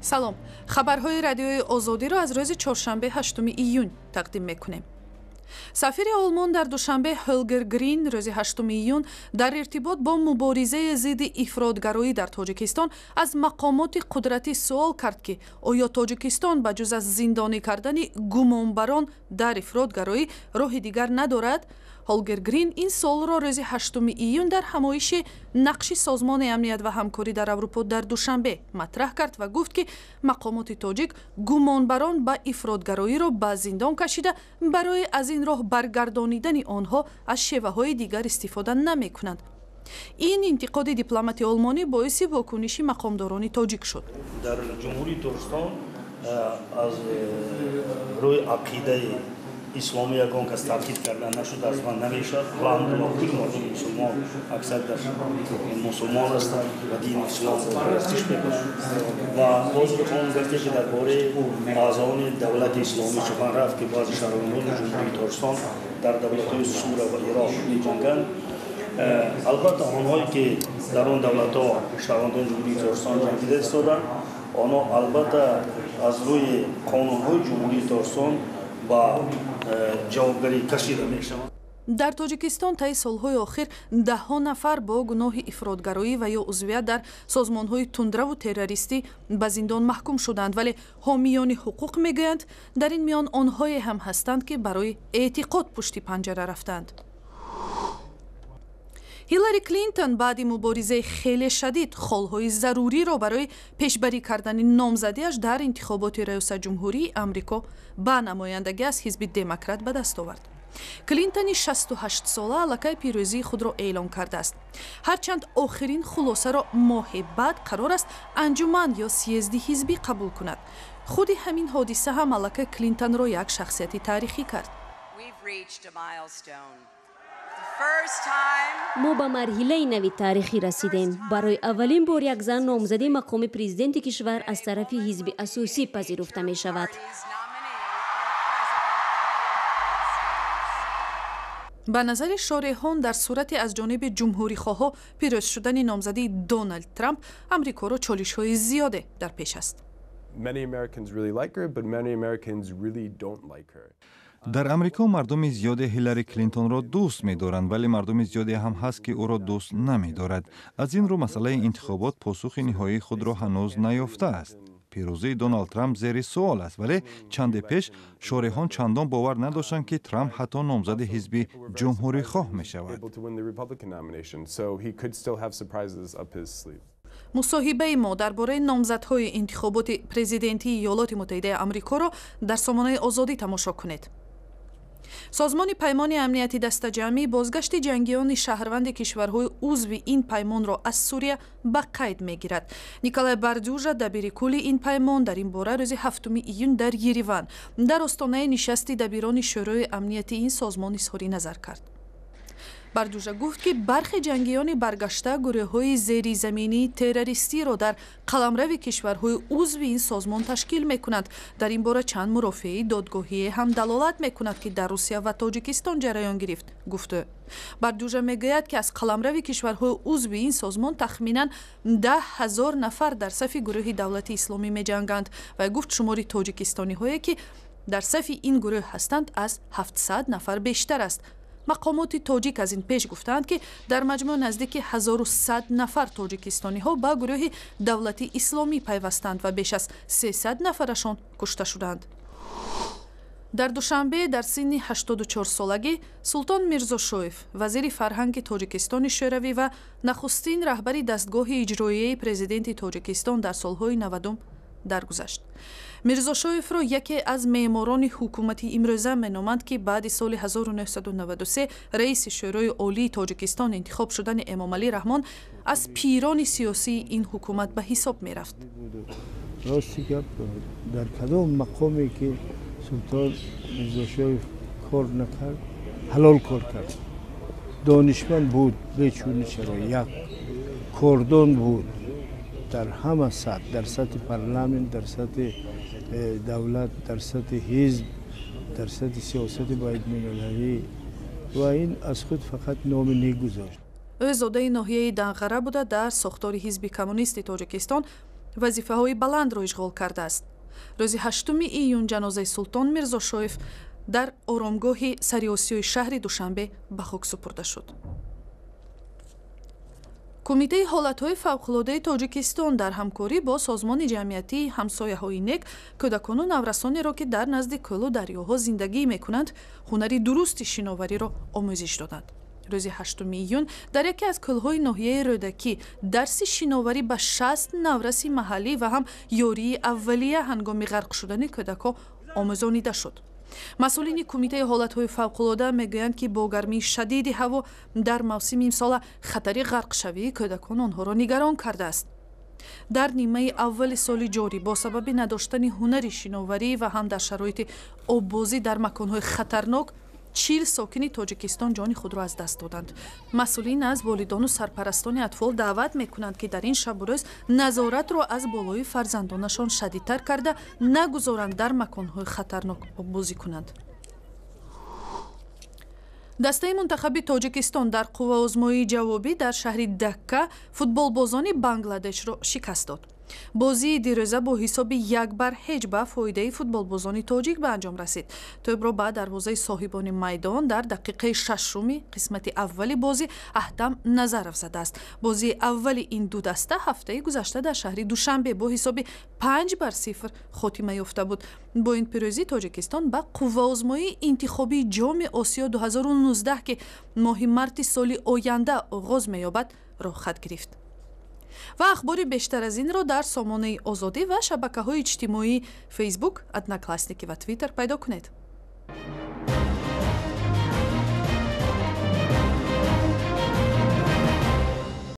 Салом, хабарҳои Радиои Озодиро аз рӯзи чоршанбе, 8 июн тақдим мекунем. Сафири Олмон дар Душанбе Ҳолгер Грин рӯзи 8 июн дар иртибот бо муборизаи зидди ифротгароӣ дар Тоҷикистон аз мақомоти қудратӣ суол кард, ки оё Тоҷикистон ба ҷуз аз зиндонӣ кардани гумонбарон дар ифротгароӣ роҳи дигар надорад. Ҳолгер Грин ин суолро рӯзи 8 июн дар ҳамоиши нақши Созмони амният ва ҳамкорӣ дар Аврупо дар Душанбе матраҳ кард ва гуфт, ки мақомоти тоҷик гумонбарон ба ифротгароиро ба зиндон кашида, барои аз ин роҳ баргардонидани онҳо аз шеваҳои дигар истифода намекунанд. Ин интиқоди дипломати олмонӣ боиси вокуниши мақомдорони тоҷик шуд. Дар Ҷумҳурии Тоҷикистон аз рӯи ақидаи исломӣ ягон кас табдил карда нашудааст ва намешавад. Алҳамдулиллоҳ, кулли мардуми мусулмон, аксарияташ мусулмон ҳастанд ва дини исломро парастиш мекунанд. Ва боз он гапе, ки дар бораи аъзони давлати исломӣ сухан рафт, ки баъзе шаҳрвандони Ҷумҳурии Тоҷикистон дар давлатҳои Сурия ва Ироқ меҷанганд, албатта, онҳое ки дар он давлатҳо шаҳрвандони Ҷумҳурии Тоҷикистон ҷангида истоданд, онҳо албатта аз рӯи қонунҳои Ҷумҳурии Тоҷикистон ба ҷавобгарӣ кашида мешаванд. Дар Тоҷикистон таи солҳои охир даҳҳо нафар бо гуноҳи ифротгароӣ ва ё узвият дар созмонҳои тундраву террористӣ ба зиндон маҳкум шуданд, вале ҳомиёни ҳуқуқ мегӯянд, дар ин миён онҳое ҳам ҳастанд, ки барои эътиқод пушти панҷара рафтанд. Ҳиллари Клинтон баъди муборизаи хеле шадид холҳои заруриро барои пешбарӣ кардани номзадиаш дар интихоботи раёсатҷумҳурии Амрико ба намояндагӣ аз ҳизби Демократ ба даст овард. Клинтони 68-сола аллакай пирӯзии худро эълон кардааст, ҳарчанд охирин хулосаро моҳе баъд қарор аст анҷуман ё съезди ҳизбӣ қабул кунад. Худи ҳамин ҳодиса ҳам аллакай Клинтонро як шахсияти таърихӣ кард. Мо ба марҳилаи нави таърихӣ расидем. Барои аввалин бор як зан номзади мақоми президенти кишвар аз тарафи ҳизби асосӣ пазируфта мешавад. Ба назари шореҳон, дар сурати аз ҷониби ҷумҳурихоҳҳо пирӯз шудани номзадии Доналд Трамп, Амрикоро чолишҳои зиёде дар пеш аст. Дар Амрико мардуми зиёде Ҳиллари Клинтонро дӯст медоранд, вале мардуми зиёде ҳам ҳаст, ки ӯро дӯст намедорад. Аз ин рӯ масъалаи интихобот посухи ниҳоии худро ҳанӯз наёфтааст. Пирӯзии Доналд Трамп зери суол аст, вале чанде пеш шореҳон чандон бовар надоштанд, ки Трамп ҳатто номзади ҳизби ҷумҳурихоҳ мешавад. Мусоҳибаи мо дар бораи номзадҳои интихоботи президентии Иёлоти Муттаҳидаи Амрикоро дар сомонаи Озодӣ тамошо кунед. Созмони Паймони амнияти дастаҷамъӣ бозгашти ҷангиёни шаҳрванди кишварҳои узви ин паймонро аз Сурия ба қайд мегирад. Николай Бардюжа, дабири кулли ин паймон, дар ин бора рӯзи 7 июн дар Ереван дар остонаи нишасти дабирони Шӯрои амнияти ин созмон изҳори назар кард. Бардюжа гуфт, ки бархе ҷангиёни баргашта гурӯҳҳои зеризаминии террористиро дар қаламрави кишварҳои узви ин созмон ташкил мекунанд. Дар ин бора чанд мурофиаи додгоҳие ҳам далолат мекунад, ки дар Русия ва Тоҷикистон ҷараён гирифт, гуфт ӯ. Бардюжа мегӯяд, ки аз қаламрави кишварҳои узви ин созмон тахминан 10 000 нафар дар сафи гурӯҳи Давлати Исломӣ меҷанганд ва гуфт, шумори тоҷикистониҳое, ки дар сафи ин гурӯҳ ҳастанд, аз 700 нафар бештар аст. Мақомоти тоҷик аз ин пеш гуфтаанд, ки дар маҷмӯъ наздики 1100 нафар тоҷикистониҳо ба гурӯҳи Давлати Исломӣ пайвастанд ва беш аз 300 нафарашон кушта шуданд. Дар Душанбе дар синни 84-солагӣ Султон Мирзошоев, вазири фарҳанги Тоҷикистони Шӯравӣ ва нахустин раҳбари дастгоҳи иҷроияи президенти Тоҷикистон дар солҳои 90-ум, даргузашт. Мирзошоевро яке аз меъморони ҳукумати имрӯза меноманд, ки баъди соли 1993 раиси Шӯрои Олии Тоҷикистон интихоб шудани Эмомалӣ Раҳмон аз пирони сиёсии ин ҳукумат ба ҳисоб мерафт. Рости гап, дар кадом мақоме ки Султон Мирзошоев кор накард, ҳалол кор кард. Донишманд буд бечуну чаро, як кордон буд дар ҳама сатҳ: дар сатҳи парламент, дар сатҳи давлат, дар сатҳи ҳизб, дар сатҳи сиёсати байналмилалӣ, ва ин аз худ фақат номи нек гузошт. Ӯ зодаи ноҳияи Данғара буда, дар сохтори Ҳизби Коммунисти Тоҷикистон Вазифаҳои баландро ишғол кардааст. Рӯзи 8 июн ҷанозаи Султон Мирзошоев дар оромгоҳи Сариосиёи шаҳри Душанбе ба хок супурда шуд. Кумитаи ҳолатҳои фавқулодаи Тоҷикистон дар ҳамкорӣ бо созмони ҷамъиятии «Ҳамсояҳои нек» кӯдакону наврасонеро, ки дар назди кӯлу дарёҳо зиндагӣ мекунанд, ҳунари дурусти шиновариро омӯзиш доданд. Рӯзи 8 июн дар яке аз кӯлҳои ноҳияи Рӯдакӣ дарси шиноварӣ ба 60 навраси маҳаллӣ ва ҳам ёрии аввалия ҳангоми ғарқ шудани кӯдакҳо омӯзонида шуд. Масъулини Кумитаи ҳолатҳои фавқулода мегӯянд, ки бо гармии шадиди ҳаво дар мавсими имсола хатари ғарқшавии кӯдакон онҳоро нигарон кардааст. Дар нимаи аввали соли ҷорӣ бо сабаби надоштани ҳунари шиноварӣ ва ҳам дар шароити оббозӣ дар маконҳои хатарнок 40 сокини Тоҷикистон ҷони худро аз даст доданд. Масъулин аз волидону сарпарастони атфол даъват мекунанд, ки дар ин шабу рӯз назоратро аз болои фарзандонашон шадидтар карда, нагузоранд дар маконҳои хатарнок оббозӣ кунанд. Дастаи мунтахаби Тоҷикистон дар қувваозмоии ҷавобӣ дар шаҳри Дакка футболбозони Бангладешро шикаст дод. Бозии дирӯза бо ҳисоби 1-0 ба фоидаи футболбозони тоҷик ба анҷом расид. Тӯбро ба дарвозаи соҳибони майдон дар дақиқаи шашуми қисмати аввали бозӣ Аҳтам Назаров задааст. Бозии аввали ин ду даста ҳафтаи гузашта дар шаҳри Душанбе бо ҳисоби 5-0 хотима ёфта буд. Бо ин пирӯзӣ Тоҷикистон ба қувваозмоии интихобии Ҷоми Осиё 2019, ки моҳи марти соли оянда оғоз меёбад, роҳхат гирифт. Ва ахбори бештар аз инро дар сомонаи Озодӣ ва шабакаҳои иҷтимоии Фейсбук, Одноклассники ва Твиттер пайдо кунед.